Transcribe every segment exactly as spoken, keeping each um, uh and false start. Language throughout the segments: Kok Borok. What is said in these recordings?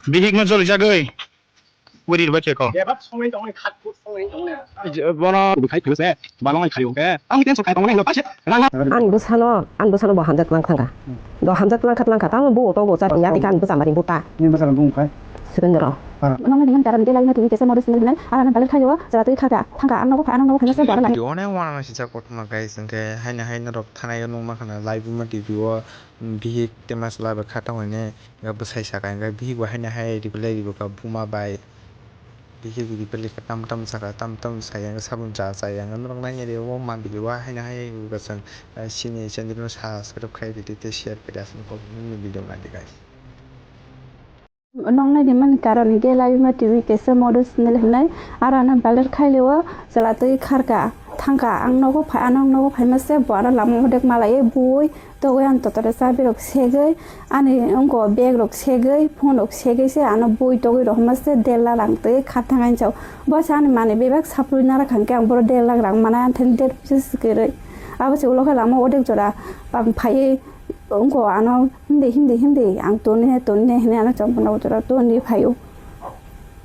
Bihik no joli jagwi. Wiri bai khe ko. Bebak songwi tongnai, khat phut songwi tongnai. Bono bihai philse, balong ai khayo ke. Ang tension khai tongnai, no pase. Rang. Ani bwsano, ani bwsano bo hamjak lang thangkha. Do hamjak lang kha, lang kha. Tamo bo to bo cha ya, ani bwsa mari buta. Ni bwsa bung khai. Surendra. Nong ni karon de lai na tini kesa modus nil nai. Ara na balir khayo, jara twi khaka. Thangka ang nogo pha, ang nogo pha, nasa bara lai. Video ne wana na sisa kothoma guys, hwnkhe haino haino rok thanai nung ma khana live ma T V o. Bihik tema chwla bai kha tongo hwnwi, hwnkhe bwsai saka hwnkhe bihik bo haino hai reply rwkha buma bai. Bihik reply kha tam tam saka, tam tam saya hwnkhe sabun cha chaya hwnkhe norok nainai rw o ma video o haino hai rwkha chwng, eh, sini channel no subscribe khai rwdi tei share khai rwdi aswk nini video nai di guys. Nong nai di mani karon hwnkhe Laibima T V kaisa modus nil hwnwi aro ano baler khaile o chwla twi kharka thangka ang nogo phai, ano ang nogo phaima se bo ano lama odek malaiwi bui togwi ani totore chabi rok segwi ani wngko bag rok segwi phone rok segwi se ano bui togwi rohorma se der lakh rang twi kharthang ani chao bo se ani manwi bebak saplui narak hwnkhe ang boro der lakh rang manai ani thani der pisa se kwrwi abo se ulo khe lama odek jora bang phaiwi. Wngkha ano hindi hindi hindi ang toni hai toni hai hinui ano chomphano bochora toni phaio.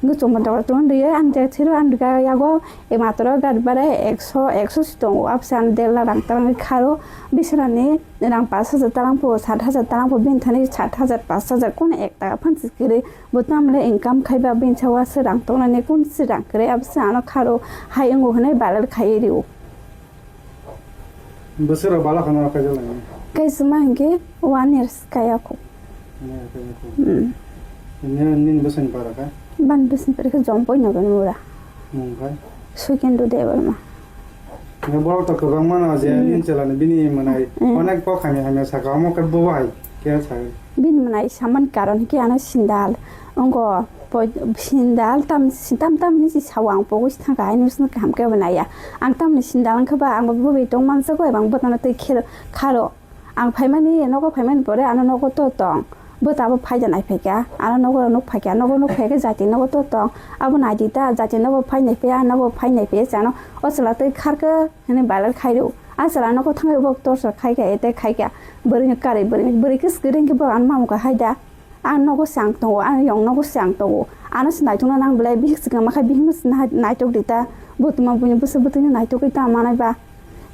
Wngkha chomphano bochora toni rwi ani jaga thero ani jaga yago ematro gari bara ekso ekso si tongo abse ano der lakh rang tarang kharo bisrani rang pash hajar tarang pho sat hajar tarang pho bini thani sat hajar pash hajar kono ek taka phan si kwrwi bo tamle income khaiba bini sawa se rang tongnani kun si rang kwrwi abse ano kharo hai wngo hinui balal khaiwi rio. Bwswk rok bala khana rok kaijak lai. Kaisa ma hinkhe one years kaya kho. One year kaya kho. Hmm. Nini, nini bwsani para kha? Bani bwsani para khe Jompoi Nogor ni ura. Mung khai? Sukendu Debbarma. Nini borok to kwbangma no je hmm nini chwla ni bini mwnai hmm onek kok hamya hamya saka omo khe bo hai khe sai. Bini mwnai saman karon hinkhe ano sindal. Wngkha. Poi-, sindal tam, tam, tam hinwi si sao ang pogwi si thangkha, haino sini kaham khe bo naiya. Ang tamni sindal wngkha ba, ang bo bwbwi tong mansa kho, eba ang bwtano twi khero, kharo. Ang phaimani, nogo phaimani pore ano nogo to tong. Bwta bo phaida nai phaikha, ano nogo nuk phaikha, nogo nuk phaikha jati nogo to tong. Abo naidi ta, jati nogo phai nai phaiya, nogo phai nai phaiya se ano, o chwla twi kharkha hinwi balal khairo. A chwla nogo thangwi bo torchor khaikha, ete khaikha. Bwrwini karwi, bwrwini, bwrwi khe swkang khe bo ano mamukha haida. Ang nogo se ang tongo, ang yong nogo se ang tongo. Ano se naithokna nang belai, bihik swkang ma khe bihikno se nai-, naitok di ta. Bo tuma buini bwswk bwtwino naitogwi ta manai ba.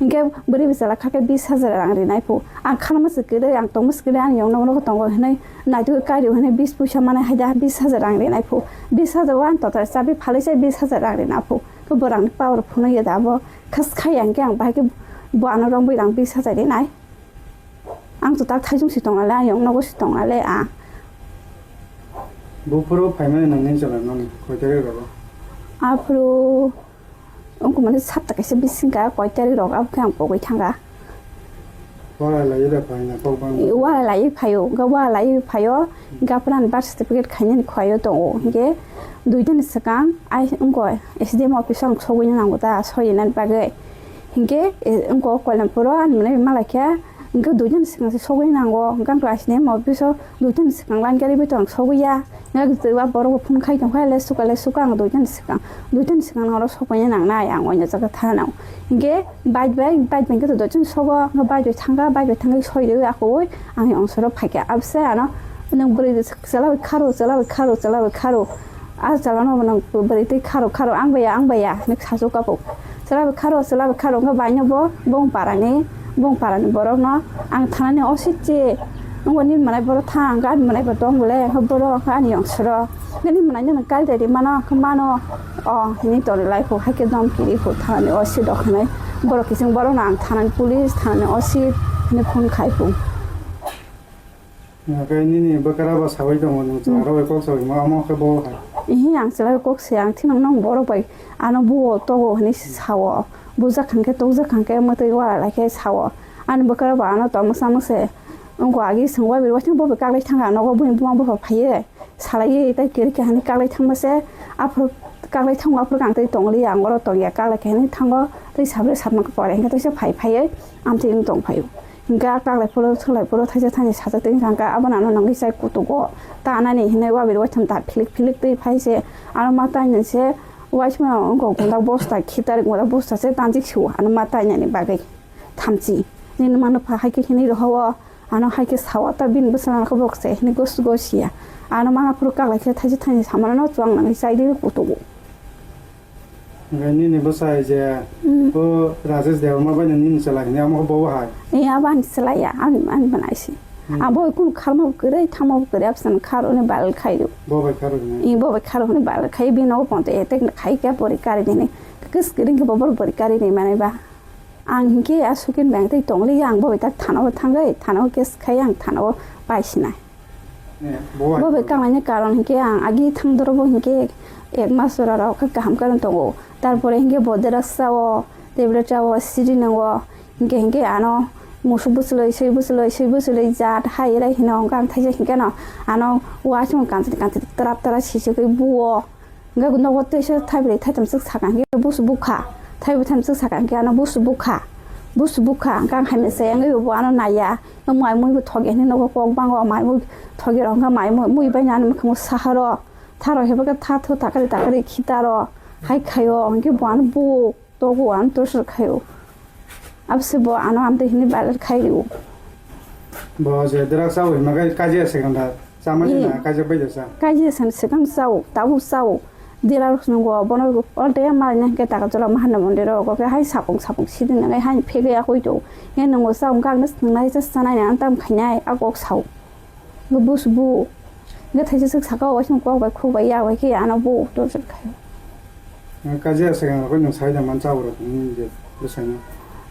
Hinkhe bwrwi bwsala kha khe bis hajar rang rinai phu. Ang khanma se kwrwi, ang tongma se kwrwi, ang yong nogo nogo tongo hinui naitogwi kairio hinui bis puisa manai hai da, bis hajar rang rinai phu. Bis hajar o ang total chabi phalwi se bis hajar rang rina phu. Khe bo rangni power phunukya da bo. Khas khai ang khe ang bahai khe bo ano rwngwi rang bis hajar rinai. Ang to tak thaijung si tong nale, ang yong nogo si tong nale, ah. Buphuru phaimani nangni chwla nang koi tarik rogo? Aphuru wngkha mani sapta kaisa bising ka koi tarik rok, abo khe ang pogwi thanga. Walai lai da phaina kok bang. Walai lai phaio, ga walai phaio, ga pran birth certificate khainani khoyo tongo, hinkhe duitani swkang ai wngkha S D M office o ang sogwi nango ta, soi nani bagwi. Hinkhe, eh, wngkha Koilampuro ani mwnai malai khe, hinkhe duitani swkang se sogwi nango, hinkhe ang class nine office o duitani swkang line gari bai tong sogwi ya, hinkhe wa borok bo phone khai tong kha, le suka, le suka, ang duitani swkang, duitani swkang norok sogwi nangnai, ang oino jaga thana nango. Hinkhe bike bai, bike bai hinkhe to duitani sogo, hinkhe bike bai thangkha, bike bai thangkhe soi rwi akhoi, ang yong soro phaikha, abse ano nwng bwrwi chwla bai kharo, chwla bai kharo, chwla bai kharo. A chwla no nang bwrwi twi kharo kharo ang baya ang baya hinwi sasu kapo. Chwla bo kharo chwla bo kharo wngkha bai no bo bong para ni bong para ni borok no ang thana ni osi chi wngbo ni mwnai borok thang ani mwnai bo tong bole wngkha borok wngkha ani yong soro nini mwnai no nang kal dai ri mano wngkha mano o hinwi tong lai kho hai khe dom kiri kho thana ni osi rok hinwi borok kiching borok no ang thana ni police thana ni osi hinwi phone khai kho. Hwnkhe nini bwkra bo saui tongo, nwng chwla rok bai kok saui ma, omo khe bo hai. Ihi ang chwla bai kok se, ang thino nwng borok bai ano buo togo hinwi sao. Bujak hwnkhe tokjak hwnkhe mwtwi wara lai khe sao. Ani bwkra bo ano tongmwsa mwse wngkha agi swngwi bai waithang bo bai kaklai thangkha nogo buini buma bupha phaiwi salaiwi tei kwrwi khe hinwi kaklai thangma se aphuru kaklai thango aphuru ang tei tonglia ang oro tongya kaklai khe hinwi thango tei sabrwi sapma khe pore hwnkhe teisa phai phaiwi amtwi wng tong phaio. Hingke a kaklai phuru, swlai phuru thaisa thaini sajak twi wngkha, hingke abono ano nangwi chai kutugo. Ta nani hinui wabiri waitham ta philik philik twi phai se, ano ma tai nai se, waisma wngkha gundak bosta, khitarik gundak bosta se tanjik sio, ano ma tai nani bagwi thamchi. Nini mano pha hai khe hinui roho o, Ano hai khe sawa ta bini bwswk ano khe bok se hini gos gos ya. Ano manga phuru kaklai khe thaisa thaini samano no chuang nangwi chai di kutugo. Hwnkhe nini bwsai je Hmm. bo Rajesh Debbarma bai nini chwla hini amo bo hai. Ni abo ani chwla ya, ani, ani bana isi. Hmm. Abo kun kharma bo kwrwi, thama bo kwrwi, absani khar oni balal khai do. Bo bai khar oni. I bo bai khar oni balal khai bini nogo ponto etek khai kya pori kari dini. Kis kiring khe bo bor pori kari ni manai ba. Ang hinkhe a sukin bang tei tongliya, ang bo bai tak thana o thangwi, thana o case khai ang thana o paisinai. Eh, bo bai Bo bai kanglaini karon hinkhe ang agi thangdoro bo hinkhe ek mas jora rok khe kaham karon tongo. Tarpore hinkhe bo dera sao, tablet sao, siri nango. Hinkhe hinkhe ano musuk bwchwlwi, swi bwchwlwi, swi bwchwlwi jat hai rai hino hwnkhe ang thaisa hinkhe no ano uaisukmung kanchwlwi kanchwlwi trap trap sisugwi buo. Hingke nogo teisa thaibrwi thaitham swk sakha hingke busu bukha. Thaibrwi thaitham swk sakha hingke ano busu bukha. Busu bukha hingke ang hai mese wngwi bo ano naiya. Mai mui bo thoge hinwi nogo kok bango mai mui thoge rok hingke mai mui bai nani mwkhang saharo. Tharo hebo khe tha thu takari takari khitaro. Hai khaio hingke bo ano bu. Togo ang torchor khaio. Abose bo ano amtwi hwnwi viral khai rwo. Bo je drugs o hima kai kaji ase ganda. Chama Ee. Jina kaji bai jasa. Kaji ase sikam sao, tabuk sao. Dera rok nungo bono alta ya mari na ke taka jola mahanna mondiro go ke hai sapung sapung sidi na hai phege ya koi to. Ye nungo sao gak nas nungnai sa sanai na tam khainai a kok sao. Bo busu bu. Hingke thaisa swk saka o waising kok bai khuk bai yak bai khe ano bo torchor khai. Kaji ase gana koi nung sai da man cha oro ni je bwsai no.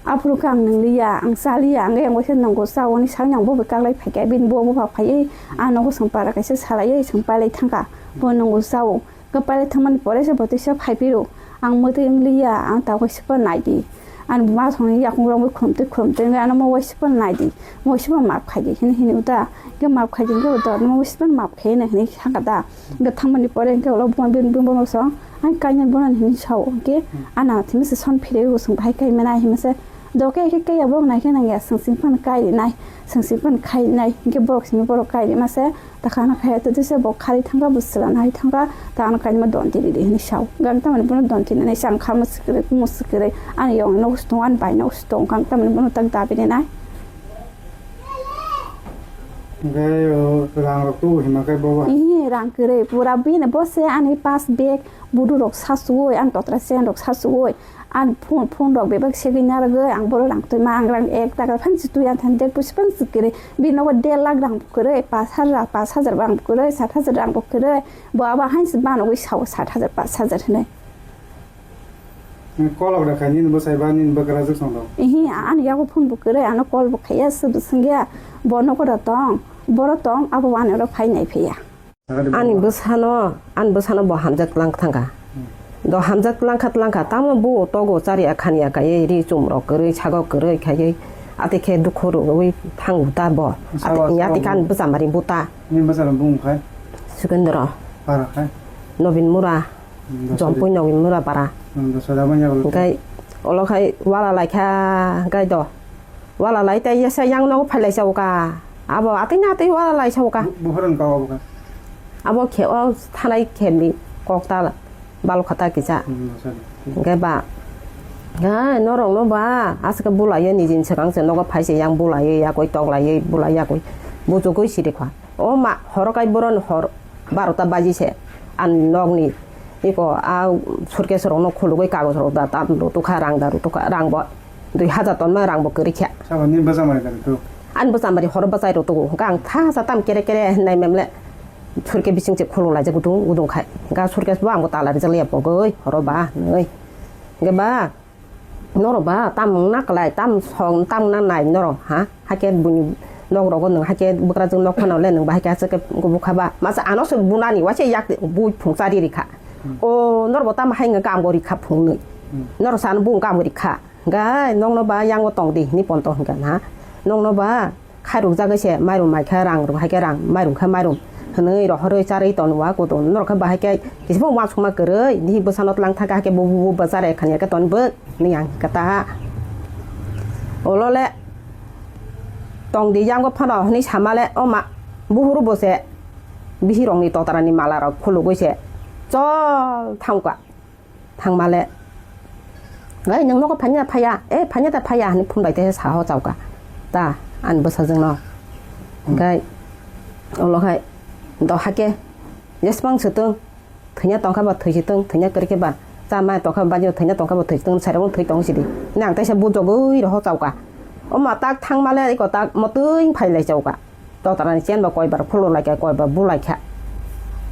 Aphuru khe ang nung liya, ang cha liya, ang yang waisa nungo cha oni sai nang bo bai kaklai phai khe bini bo bupha phai ei. Ang nogo swng para kaisa salai ei swng pailai thangka. Bo nungo cha o. Kwpal thangmani pore se bo tisa phai phiro. Ang mwtwi wng liya, ang ta waisa phano nai di. Ani buma songni yakung rok khulumtwi khulumtwi wngwi ano mo waisa phano nai di. Mo waisa phano maap khai di hini hini uta. Hingke maap khai di hingke uta mo waisa phano maap khai hini hini saka da. Hingke thangmani pore hingke ulo buma bini buma song ang kainwi bono hini sao hingke ana thimi se son phirwi usung bahai kai mena himse. Doke khe kaya borok nai khe nang ya, swng sing phano kai rinai, swng sing phano khai rinai, hingke borok simi borok kai rima se, ta khana khai to tisa bo khari thangka, bo swla nai thangka, ta ano kai ma don tiri ri hini sao. Gang tamani bono don tiri nai, sang kha mo sikre, mo sikre, ani yong no usto, ani bai no usto, gang tamani bono tak dabi rinai. Hingke o rang rok tu hima kai bo ba? Ihi, rang kwrwi, pura bini bo se ani pas bag, budu rok sa suwoi, ani totra sen rok sa suwoi. Ang phone, phone rok bebak segwi narwgwi ang borok rang twi ma, ang rang ek taka phan si twi ang than dek pusi phan si kwrwi. Bini nogo der lakh rang bo kwrwi, pash hajar, pash hajar rang bo kwrwi, sat hajar rang bo kwrwi. Bo abo hain si banogwi sao sat hajar, pash hajar hinwi. Kolok da kha nini bwsai ba nini bwkrajwk song rok? Ihi, ani yago phone bo kwrwi, ano call bo khaiya, se bo swngya. Bo nogo da tong, boro tong, abo ani oro phai nai phiya. Ani bwsano, ani bwsano bo hamjak tlang thangkha. Do hamjak tlangkha tlangkha, tamo bo togo chari akhani akai ri chum rok kwrwi sago kwrwi khaiwi ati khe dukhu rwwi thango ta bo. Ati kan bwchamari buta. Ni bwsano bung khai? Sukendra. Para khai? Nobin Mura. Jompui Nobin Mura para. Hingkai olo khai wala laikha hingkai do. Wala lai tei yasa yang nogo phailai sao ka. Abo atwi na atwi wala lai sao ka. Buphar wng kau abo ka. Abo khe o thanai khe ni kok ta balokha ta kisa. Hingke ba. Ga norok no ba aswk bulai ye nijin swkang se nogo phai se yang bulai ye yakoi tok lai ye bulai yakoi. Buchugui siri kha. O ma horo kai boron hor barota baji se. An nokni. Iko a suitcase rokno khulugwi kagoj rok da tam rutukha rang da rutukha rang bo dui hajar tonma rang bo kwrwi kha. Sabo nini bwsa mari da rutuk? Ani bwsa mari horo bwsai rutugo hwnkhe ang tha sa tam kere kere hinai memle suitcase bising se khuluk laijak gudung gudung khai hwnkhe suitcase bo ang bo tala rijak liya pogoi horo ba hinwi hwnkhe ba norok ba tam wngna kwlai tam song tam wngna nai norok ha. Hakhe buini nok rogo nwng hakhe bwkrajwk nok phano le nwng bahai khe aswk khe kubuk kha ba. Masa ano se bunani waisa yak bui phung chari rikha. Hmm. O norok bo tamo hai wngkha kamgo rikha phungnwi. Hmm. Norok sano bung kamgo rikha. Gai nokno ba yango tong di hinwi ponto hwnkha na. Nokno ba khairok jagwi se mairum mai khe rang rok hai khe rang mairum khe mairum hwnwi rohorwi charwi tong wa kutung norok khe bahai khe kisa bo uansukma kwrwi dihi bwsano tlang thangkha hakhe bo bo bo bwchare khani khe tong bo. Hwnwi ang khe ta. Olo le tong di yango phano hwnwi sama le o ma buhuru bo se bihirokni totarani mala rok khulugwi se chol thangkha. Thangma le gai nwng nogo phanya phaya, e phanya ta phaya hwnwi phunbai te saho chauka. Ta ani bwsajwkno. Hwnkhe ulo hai doha khe jesbang swtwng, thwina tongkha ba thwi swtwng, thwina kwrwi khe ba cha mai tongkha ba bani thwina tongkha ba thwi swtwng, sairokno thwi tong sidi. Nang teisa bujogwi rohor chauka. Omo tak thangmale iko tak motwing phailai chauka. Dotarani chen ba koibar phuluk laikha, koibar bu laikha.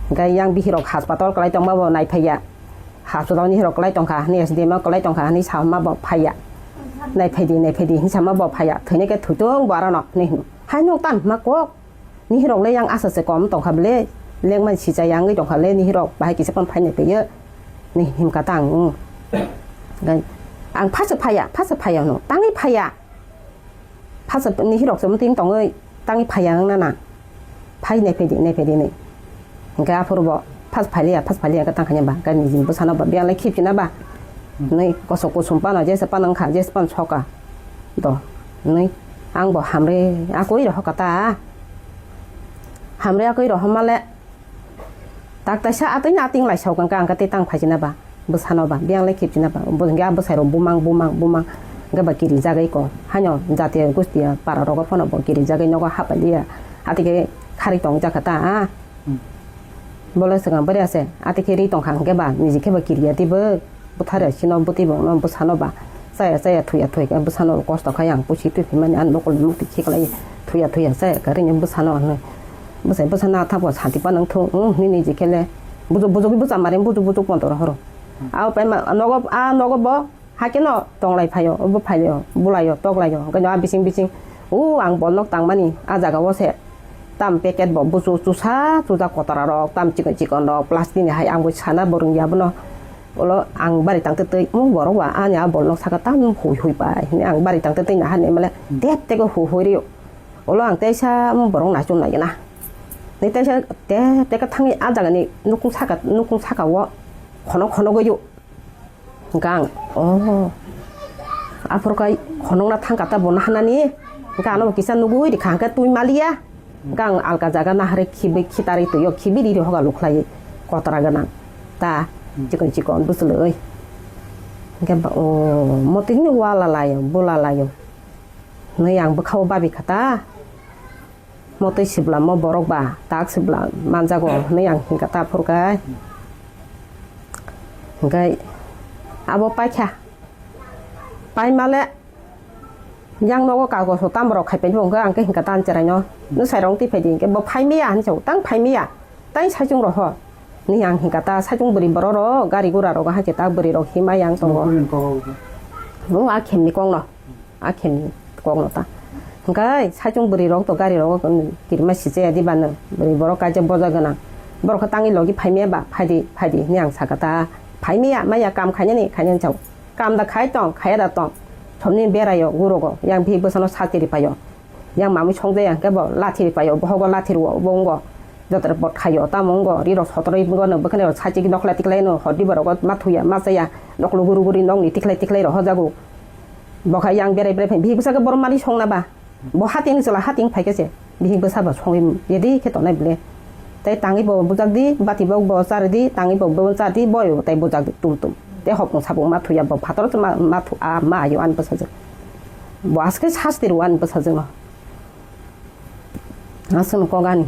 Hwnkhe yang bihirok haspatal kwlai tongma bo naiphaiya. Haspatal ni hirok kwlai tongkha, hwnwi S D M o kwlai tongkha, hwnwi sama bo phaiya. Naiphaidi, naiphaidi, hwnwi sama bo phaiya. Thwina khe thwitung bo arano, hwnwi hino. Hai nwng tan hwnma kok? Nihirok le yang asa se kom tongkha bele, lengmani sicha yangwi tongkha le, nihirok bahai kisa phano phainai twiyo. Ni himkha ta ang, ang phasa phaiya, phasa phaiya hwno, tangwi phaiya. Phasa nihirok se muting tongwi, tangwi phaiya wngna na. Phai naiphaidi, naiphaidi ni. Hwnkhe aphuru bo phas phailiya, phas phailiya hwnkhe tangkha ba, hwnkhe niji bwsano ba, biyang lai khipchina ba. Nwi kosok kusum pano, jesa pano wngkha, jesa pano soka. Do, nwi ang bo hamre, akoi rohor kha ta. Hamre akoi rohor male, tak taisa atwino ating lai sok wngkha, ang khe tei tang phaichina ba, bwsano ba, biyang lai khipchina ba, bo hwnkhe a bwsai rok bumang, bumang, bumang, hwnkhe ba kiri jagwi ko, haino jatiya gustiya para rogo phano bo kiri jagwi nogo hapaliya, atike kharwi tong jakha ta, a. Bole swkang bwrwi ase, ati khe ri tongkha hwnkhe ba, niji khe ba kiriya tei bo, bwthar ya sino bwtwi bo no bwsano ba, chaya chaya thuya thuya khe bwsano kosto khai ang pusi twi phimani, ani mokol mukti khiklai thuya thuya chaya khe rini bwsano hwnwi. Bwsai bwsano athak bo santi panang thung, hmm, nini niji khe le bujuk bujuk bwsa mari bujuk bujuk montor horo. Abo pai ma nogo, a nogo bo, Hakhe no tonglai phaio, bo phaio, bulaio, toklaio, hwnkhe no a bising bising, o ang bolno tangmani, a jaga o se tam packet bo buchu chusa chusa kotora rok, tam chikon chikon rok, plastic ni hai ang bo sana bo rwngya bono, ulo ang bari tang twi twi, omo borok ba ani a bolno saka tam hui hui pai, hwnwi ang bari tang twi twi naharni male dep teke hui hui rio, ulo ang teisa borok naichom nai gana, ni teisa dep teke thangwi a jaga ni nukung saka, nukung saka o khonok khonogwi o. Hwnkhe ang, oh, aphuru khe khonokna thangkha ta bo nahanani, hwnkhe ano bo kisa nugui rikha, hwnkhe twi maliya, hwnkhe ang alka jaga naharwi khibi khitarwi twi o, khibi riri hoga lukhlai kotora gwnang ta, chikon chikon bwchwlwi, hwnkhe ba, oh, motwi hwnwi wala laio, bula laio, hwnwi ang bwkha-o babi kha ta. Motwi sibla mo borok ba tak sibla manjago hwnwi ang hinkha ta phurkhe. Hwnkhe abo paikha, paimale yang nogo kagoso tamborok khaipai bo hwnkhe ang khe hinkha ta ani chwraino, "Nwsai rong twi phaidi," hinkhe bo phaimaya hinwi sao, tang phaimaya, tei saichung roho. Ni ang hinkha ta saichung bwrwi borok rok gari gura rogo hai khe ta bwrwi rok hima yang tongo. Nokni kok o bo? Bo a khemni kokno. A khemni kokno ta. Hwnkhe saichung bwrwi rok to gari rogo kirima sichaya di bano. Bwrwi borok kaisa boja gwnang. Borok khe tangwi logi phaimaya ba, phaidi, phaidi hinwi ang sakha ta. Phaimaya, maya kam khainani, khainani chao. Kam da khai tong, khaya da tong. Somni beraio gurogo, yang bihik bwsano sati ripaio. Yang mamui songjaya hwnkhe bo lathi ripaio, bohogo lathi rwo, bo wngo. Joto bot khaio, tamo wngo, rirok sotoroi wngo, nwng bwkhani rok sachi nokla tikhlaino, hor diba rogo ma thuya, ma chaya, noklo guru guri nokni tikhlai tikhlai rok hojago. Bo kha yang berai berai phai, bihik bwsa khe borok mani songna ba. Bo hating chwla hating phai khe se, bihik bwsa bo songwi yedi khe tonai bwle. Tei tangwi bo bujak di, bati bo bo chari di, tangwi bo bo chari di, bo tai bujak di tum tum. Tei hopung sapung ma thuya bo phator ma, ma thu a ma ayo ani bwsajwk. Bo aske sasti rwo ani bwsajwkno. Aswkno kok ani.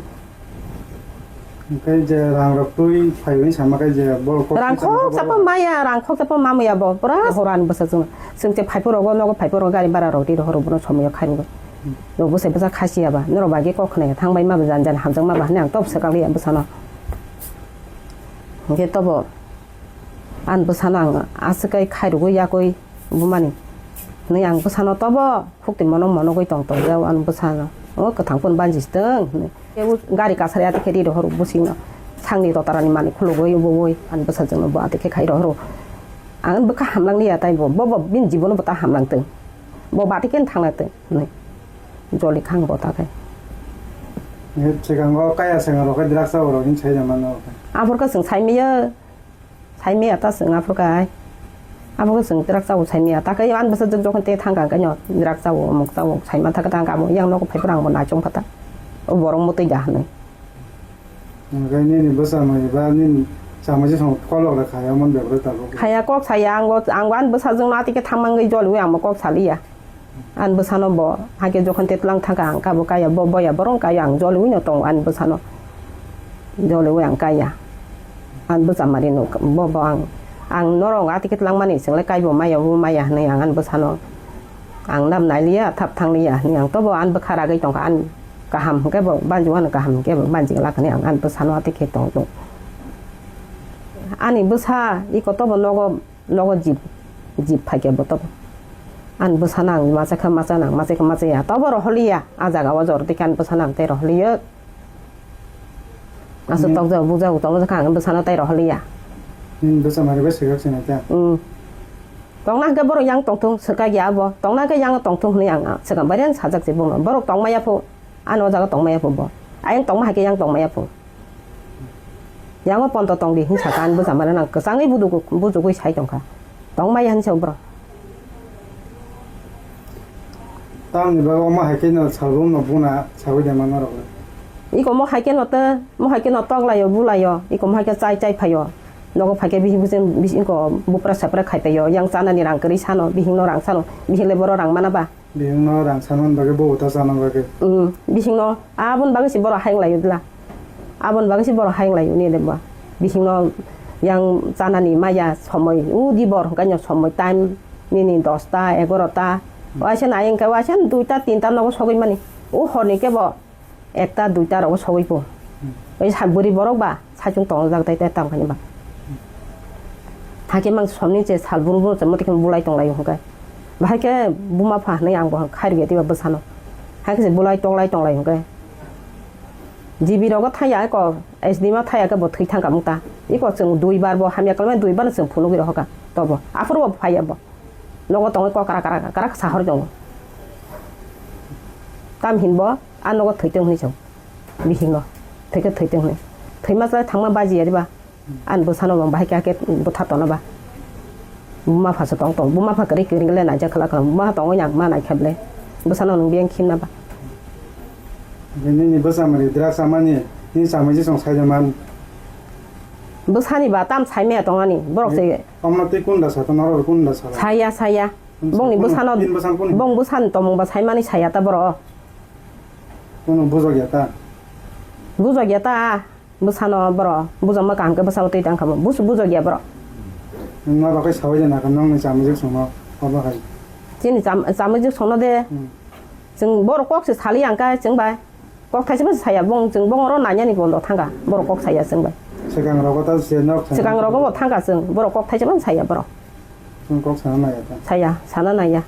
Hwnkhe je rang rok twi phaiwi sama khe je borok kok Rang twi sama khok khe sapo borok maya, rang khok sapo mamaya bo. Pura horo ani bwsajwkno. Chwng che phaiphuru rogo, nogo phaiphuru rogo gari bara rok ri rohoro bono somoyo khairwgo. Rok bwsai bwsa khasiya ba. Norok bai khe kok khwnaya thang bai ma bo jan jan hamjak ma ba hinwi ang tobo swkang liya bwsano. Hwnkhe tobo ani bwsano ang aswk kai khairwgwi yakwi bumani. Hwnwi ang bwsano tobo. Hukti mono monogwi tong tong jao ani bwsano. O kwthang phone banji sitwng hwnwi. Tei o gari kasari ati khe ri rohoro bwswkno. Sangni rotarani manwi khulugwi bowoi ani bwsajwkno bo ati khe khai rohoro. Ang bwkha hamlang liya tai bo. Bo bo bini jibono bo ta hamlang tong. Bo bati khe thangna tong hwnwi. Joli khang bo ta khai. Chikango kaya sengaro khe drak sa oro hin sai mano. Aphor khe chwng sai maya. Saimaya ta chwng aphuru kai. Aphuru chwng twrak chao saimaya. Ta khe ani bwsajwk jokhon te thang kha khe no twrak chao, omok chao, saima thang kha ta ang bo yang nogo phai phuru ang bo naichong kha ta. O borok mwtwi da hinwi. Hwnkhe nini bwsa mai ba nini chamai se song kolok rw kha ya mon bebra tabuk. Khaya kok saya ang bo, ang bo ani bwsajwk no ati khe thang mangwi joliui ang bo kok saliya. Ani bwsano bo, hakhe jokhon tetlang thangkha ang kabo kaya, bo boya borong kaya, ang joliwi no tongo ani bwsano. Joliwi ang kaya. Ani bwsa mari no bo, bo ang, ang norok atike twlangmani chwngle kaibo maya, bo maya hinwi ang ani bwsano. Ang nam nailiya, thap thangliya hinwi ang tobo ani bwkha ragwi tongkha, ani kaham hwnkhe bo banjwano kaham hwnkhe bo banjigwlak hinwi ang ani bwsano atike tong tong. Ani bwsa iko tobo nogo Nogo jib, jib phaikhe bo tobo. Ani bwsano ang machakha machana, machakha machaya. Tobo roholiya. A jaga o jor dikhe ani bwsano ang tei roholiya. Aso tokjak bukjak tongma jakha ang bwsano tei roholiya. Nini bwsa mari bai swkak sini ta. Hmm. Tongna hwnkhe borok yang tongthung, swkak ya abo. Tongna hwnkhe yang tongthung hwnwi ang swkang bai reng sajak se bongno. Borok tongmaya pho. Ano o jaga tongmaya pho bo. Ayang tongma hai khe yang tongmaya pho. Yango ponto tong di hinsa kan bwsa mane nang kwchangwi budugo-, bujugwi sai tongkha. Tongmaya hinsa bro. Tamni bagwi omo hai khe no salbrum no buna sawi de mano rok. Iko mo hai khe no te, mo hai khe no tok layo, bu layo. Iko mo hai khe chai chai phaio. Nogo phai khe bihik bwseng, bihik iko bupra sepra khai paio. Yang chanani rang kwrwi sano, bihik no rang sano, bihik le boro rang mana ba. Bihikno rang sanmani bagwi bo uta chana bagwi. Hmm, bihikno aboni bagwi se borok hayung laio bwla. Aboni bagwi se borok hayung laio ni de ba. Bihikno yang chanani maya somoi, udi bor hwnkhe no somoi time nini dosta, egarota. Waisa nai hwnkhe waisa duita tinta nogo sogwi mani. O horni kebo Ekta duita rogo sogwi po. Hmm. Oi sa bwrwi borok ba saichung tongjak tai tai tam khaini ba. Hakhe mang somni che sal buru buru che mote khe bulai tong lai hwnkhe. Bahai khe buma pha hwnwi ang bo khairigya tiba bwsano. Hakhe se bulai tong lai tong lai hwnkhe. G B rogo thaya ko S D ma thaya khe bo thwi thang ka mung ta. Iko chwng duibar bo hamya kalmai duibar chwng phunugwi rohor ka. Tobo aphuru bo phaiya bo. Nogo tongwi kok krak krak krak sahor tongo. Tam hinbo a nogo thwitwng hwnwi chwng bihikno thwikhe thwitwng hwnwi thwima chwlai thangma baji ya diba? Ani bwsano bo bahai khe hakhe bwtha tona ba? Buma pha se tong tong, buma pha kwrwi kwrwi le naijak khwla khwla, buma pha tongwi nang ma naikha ble bwsano nwng biyang khimna ba? Nini bwsa mani drugs amani nini chamwi se chwng sai de man. Bwsani ba tam sai maya tongani borok se. Tamno tei kunda sa, tamno aro kunda sa. Saya, saya. Bongni bwsano, bong bwsani tomung ba saimani saya ta boro. Kuno bujok ya ta. Bujok ya ta, bwsano boro. Bujok ma kaham khe bwsano twi tang kha bo. Bus bujok ya boro. Nang ma bakai sawi jana ka nang ni chamijik songno obo hai. Chini cham-, chamijik songno de. Hmm. Chwng boro kok se sali ang ka chwng bai. Kok thaisa ma saya bong, chwng bong oro nanya ni bondo thanga. Boro kok saya chwng bai. Swkang rogo ta se nok thang. Swkang rogo bo thanga chwng. Boro kok thaisa ma saya boro. Chwng kok sana naya ta. Saya, sana naya.